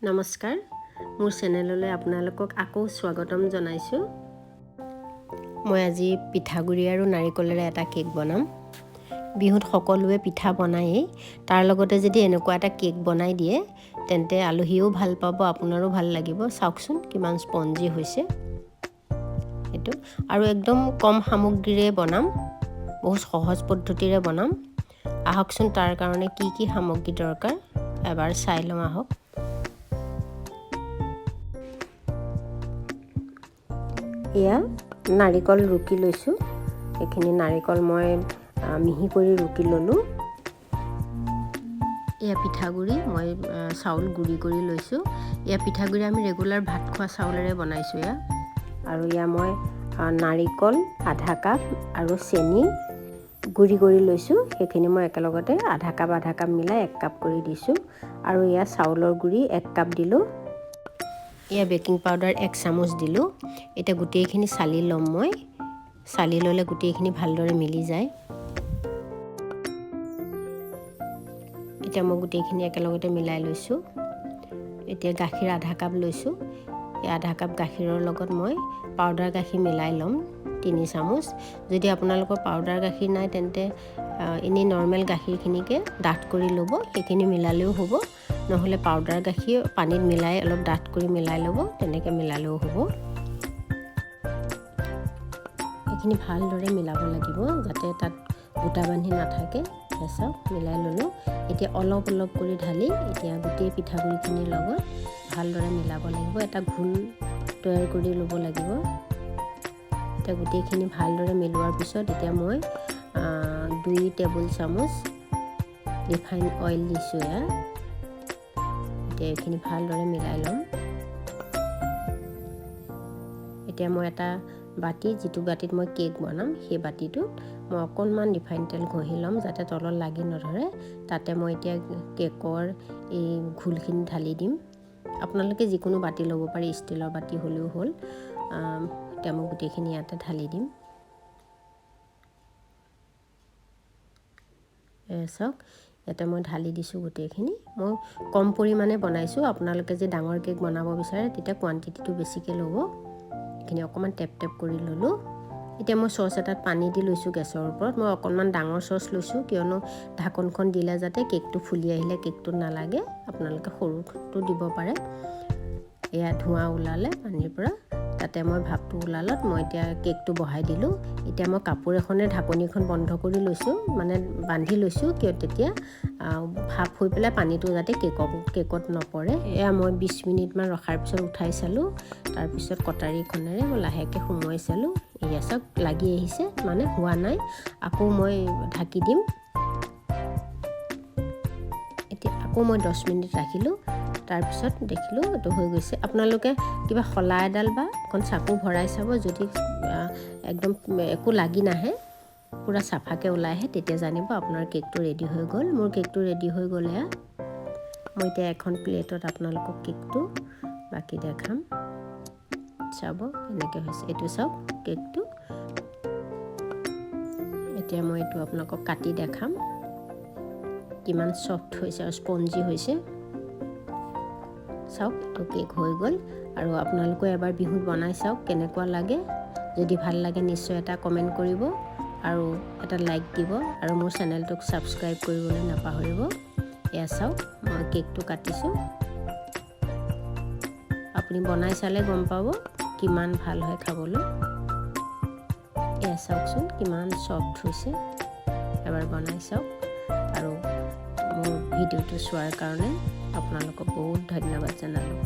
নমস্কাৰ, মোৰ চেনেললৈ আপোনালোকক আকৌ স্বাগতম জনাইছোঁ। মই আজি পিঠাগুড়ি আৰু নাৰিকলেৰে এটা কেক বনাম। বিহুত সকলোৱে পিঠা বনায়েই, তাৰ লগতে যদি এনেকুৱা এটা কেক বনাই দিয়ে, তেন্তে আলহীয়েও ভাল পাব, আপোনাৰো ভাল লাগিব। চাওকচোন কিমান স্পঞ্জি হৈছে এইটো। আৰু একদম কম সামগ্ৰীৰে বনাম, বহুত সহজ পদ্ধতিৰে বনাম। আহকচোন, তাৰ কাৰণে কি কি সামগ্ৰী দৰকাৰ এবাৰ চাই লওঁ আহক। এয়া নাৰিকল ৰুকি লৈছোঁ। এইখিনি নাৰিকল মই মিহি কৰি ৰুকি ল'লোঁ। এয়া পিঠাগুড়ি, মই চাউল গুড়ি কৰি লৈছোঁ। এয়া পিঠাগুড়ি আমি ৰেগুলাৰ ভাত খোৱা চাউলেৰে বনাইছোঁ এয়া। আৰু এয়া মই নাৰিকল আধা কাপ আৰু চেনি গুড়ি কৰি লৈছোঁ। সেইখিনি মই একেলগতে আধা কাপ আধা কাপ মিলাই 1 কাপ কৰি দিছোঁ। আৰু এয়া চাউলৰ গুড়ি 1 কাপ দিলোঁ। এয়া বেকিং পাউডাৰ 1 চামুচ দিলোঁ। এতিয়া গোটেইখিনি চালি ল'ম মই। চালি ল'লে গোটেইখিনি ভালদৰে মিলি যায়। এতিয়া মই গোটেইখিনি একেলগতে মিলাই লৈছোঁ। এতিয়া গাখীৰ আধা কাপ লৈছোঁ। এই আধা কাপ গাখীৰৰ লগত মই পাউডাৰ গাখীৰ মিলাই ল'ম 3 চামুচ। যদি আপোনালোকৰ পাউডাৰ গাখীৰ নাই, তেন্তে এনেই নৰ্মেল গাখীৰখিনিকে ডাঠ কৰি ল'ব, সেইখিনি মিলালেও হ'ব। নহ'লে পাউডাৰ গাখীৰ পানীত মিলাই অলপ ডাঠ কৰি মিলাই ল'ব, তেনেকৈ মিলালেও হ'ব। এইখিনি ভালদৰে মিলাব লাগিব, যাতে তাত গোটা বান্ধি নাথাকে। চাওক, মিলাই ল'লোঁ। এতিয়া অলপ অলপ কৰি ঢালি এতিয়া গোটেই পিঠাগুড়িখিনিৰ লগত ভালদৰে মিলাব লাগিব। এটা ঘোল তৈয়াৰ কৰি ল'ব লাগিব। এতিয়া গোটেইখিনি ভালদৰে মিলোৱাৰ পিছত এতিয়া মই 2 টেবুল চামুচ ৰিফাইন অইল দিছোঁ এয়া। এতিয়া এইখিনি ভালদৰে মিলাই ল'ম। এতিয়া মই এটা বাতি, যিটো বাতিত মই কেক বনাম, সেই বাতিটোত মই অকণমান ৰিফাইন তেল ঘঁহি ল'ম, যাতে তলত লাগি নধৰে। তাতে মই এতিয়া কেকৰ এই ঘোলখিনি ঢালি দিম। আপোনালোকে যিকোনো বাতি ল'ব পাৰে, ষ্টীলৰ বাতি হ'লেও হ'ল। এতিয়া মই গোটেইখিনি ইয়াতে ঢালি দিম। চাওক, ইয়াতে মই ঢালি দিছোঁ গোটেইখিনি। মই কম পৰিমাণে বনাইছোঁ। আপোনালোকে যে ডাঙৰ কেক বনাব বিচাৰে, তেতিয়া কোৱাণ্টিটিটো বেছিকৈ ল'ব। এইখিনি অকণমান টেপ টেপ কৰি ল'লোঁ। এতিয়া মই চচ এটাত পানী দি লৈছোঁ গেছৰ ওপৰত। মই অকণমান ডাঙৰ চচ লৈছোঁ, কিয়নো ঢাকনখন দিলে যাতে কেকটো ফুলি আহিলে কেকটোত নালাগে। আপোনালোকে সৰুটো দিব পাৰে। এয়া ধোঁৱা ওলালে পানীৰ পৰা, তাতে মই ভাপটো ওলালত মই এতিয়া কেকটো বহাই দিলোঁ। এতিয়া মই কাপোৰ এখনে ঢাকনিখন বন্ধ কৰি লৈছোঁ, মানে বান্ধি লৈছোঁ, কিয় তেতিয়া ভাপ হৈ পেলাই পানীটো যাতে কেকত নপৰে। এয়া মই 20 মিনিটমান ৰখাৰ পিছত উঠাই চালোঁ। তাৰপিছত কটাৰীখনেৰে মই লাহেকৈ সুমুৱাই চালোঁ। এয়া চাওক, লাগি আহিছে, মানে হোৱা নাই। আকৌ মই ঢাকি দিম। এতিয়া আকৌ মই 10 মিনিট ৰাখিলোঁ। তাৰপিছত দেখিলোঁ এইটো হৈ গৈছে। আপোনালোকে কিবা শলা এডাল বা অকণ চাকু ভৰাই চাব। যদি একদম একো লাগি নাহে, পূৰা চাফাকৈ ওলাই আহে, তেতিয়া জানিব আপোনাৰ কেকটো ৰেডি হৈ গ'ল। মোৰ কেকটো ৰেডি হৈ গ'ল এয়া। মই এতিয়া এখন প্লেটত আপোনালোকক কেকটো বাকী দেখাম। চাব কেনেকৈ হৈছে। এইটো চাওক কেকটো। এতিয়া মই এইটো আপোনালোকক কাটি দেখাম কিমান ছফ্ট হৈছে আৰু স্পঞ্জি হৈছে। চাওক, এইটো কেক হৈ গ'ল। আৰু আপোনালোকেও এবাৰ বিহুত বনাই চাওক কেনেকুৱা লাগে। যদি ভাল লাগে, নিশ্চয় এটা কমেণ্ট কৰিব আৰু এটা লাইক দিব আৰু মোৰ চেনেলটোক ছাবস্ক্ৰাইব কৰিবলৈ নাপাহৰিব। এয়া চাওক, মই কেকটো কাটিছোঁ। আপুনি বনাই চালে গম পাব কিমান ভাল হয় খাবলৈ। এয়া চাওকচোন কিমান ছফ্ট হৈছে। এবাৰ বনাই চাওক আৰু মোৰ ভিডিঅ'টো চোৱাৰ কাৰণে আপোনালোকক বহুত ধন্যবাদ জনালোঁ।